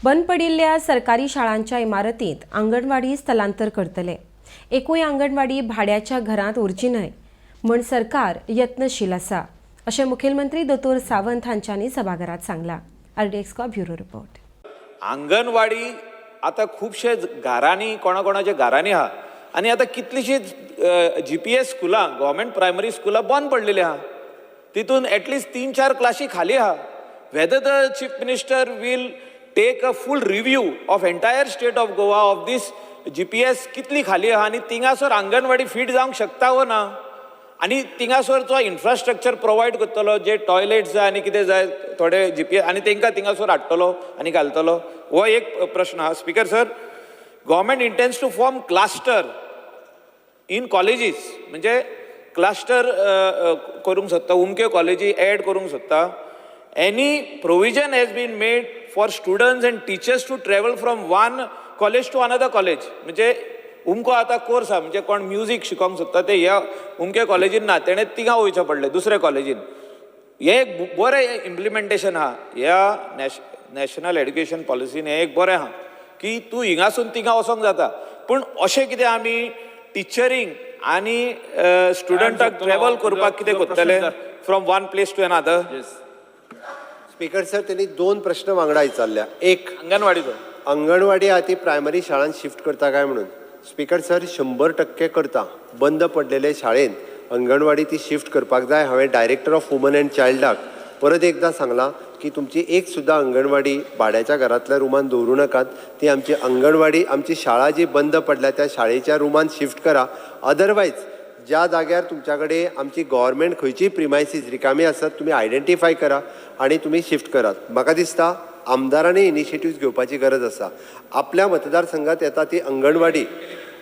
बंद पडिल्ल्या सरकारी शाळांच्या इमारतींत आंगणवाडी स्थलांतर करतले. एकूय आंगणवाडी भाड्याच्या घरांत उरची न्हय म्हूण सरकार यत्नशील आसा, अशें मुखेलमंत्री दोतोर सावंत हांच्यांनी सभाघरात सांगलां. RDX bureau report. आंगणवाडी आतां खुबशे घरांनी, कोणा कोणाच्या घरांनी आहा आनी आतां कितलींशींच जीपीएस स्कुलां, गव्हर्मेंट प्रायमरी स्कुलां बंद पडलेलीं आहा. तितून एटलिस्ट तीन चार क्लासी खाली आहा. Whether the Chief Minister will take a full review of entire state of Goa of this GPS कितली खाली आहा आनी थिंगासर आंगणवाडी फीट जावंक शकता वो ना आनी थिंगासर तो इन्फ्रास्ट्रक्चर प्रोवायड करतलो, जे टॉयलेट्स जाय आनी कितें जाय थोडे जीपीएस आनी तांकां थिंगासर हाडटलो आनी घालतलो, हो एक प्रश्न आहा. Speaker sir, government intends to form cluster in colleges, म्हणजे क्लास्टर करूंक सोदता, उमक्यो कॉलेजी एड करूंक सोदता. Any provision has been made for students and teachers to travel from one college to another college? म्हणजे उमको आतां कोर्स आहा, म्हणजे कोण म्युजीक शिकोंक सोदता, ते ह्या उमके कॉलेजीन ना, तेणें थिंगा वयचें पडलें दुसऱ्या कॉलेजीन. हें एक बरें इम्प्लिमेंटेशन आहा ह्या नॅशनल एड्युकेशन पॉलिसीन. हें एक बरें आहा की तूं हिंगासून थिंगा वचोंक जाता, पूण अशें कितें आमी टिचरींक आनी स्टुडंटाक ट्रॅवल करपाक कितें करतले from one place to another? Speaker sir, त्यांनी दोन प्रश्न वांगडा विचारल्या. एक अंगणवाडीचो. अंगणवाडी आहा ती प्रायमरी शाळांत शिफ्ट करता काय म्हणून. स्पीकर सर, 100% करता. बंद पडलेले शाळेंत अंगणवाडी ती शिफ्ट करपाक जाय. हांवें डायरेक्टर ऑफ वुमन अँड चायल्डाक परत एकदां सांगलां की तुमची एक सुद्दां अंगणवाडी भाड्याच्या घरांतल्या रुमान दवरूं नाकात. ती आमची अंगणवाडी, आमची शाळा जी बंद पडल्या त्या शाळेच्या रुमान शिफ्ट करा. अदरवायज ज्या जाग्यार तुमच्या कडेन आमची गव्हर्मेंट खंयचीय प्रिमायसीस रिकामी आसत, तुमी आयडेंटिफाय करा आनी तुमी शिफ्ट करात. म्हाका दिसता आमदारांनी इनिशिएटीव्स घेवपाची गरज आसा. आपल्या मतदारसंघात येता ती अंगणवाडी,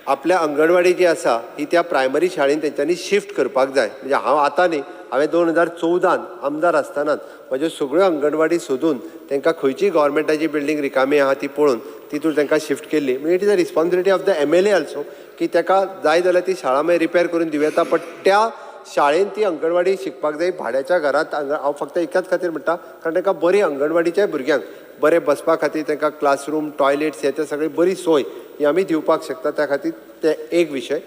आपल्या अंगणवाडी जी आसा ही त्या प्रायमरी शाळेन तेंच्यांनी शिफ्ट करपाक जाय. म्हणजे हांव आतां न्ही, हांवें 2014न आमदार आसतनाच म्हज्यो सगळ्यो अंगणवाडी सोदून तांकां खंयची गव्हर्मेंटाची बिल्डींग रिकामी आहा ती पळोवन तितून तांकां शिफ्ट केल्ली. म्हणजे it is a responsibility of the MLA also की ताका जाय जाल्यार ती शाळा मागीर रिपेर करून दिवं येता, पण त्या शाळेन ती अंगणवाडी शिकपाक जाय. भाड्याच्या घरात हांव फक्त एकाच खातीर म्हणटा, कारण तांकां बरी अंगणवाडीच्या भुरग्यांक बरें बसपा खातीर तांकां क्लासरूम, टॉयलेट्स हे ते सगळी बरी सोय ही आमी दिवपाक शकता. त्या खातीर ते एक विशय.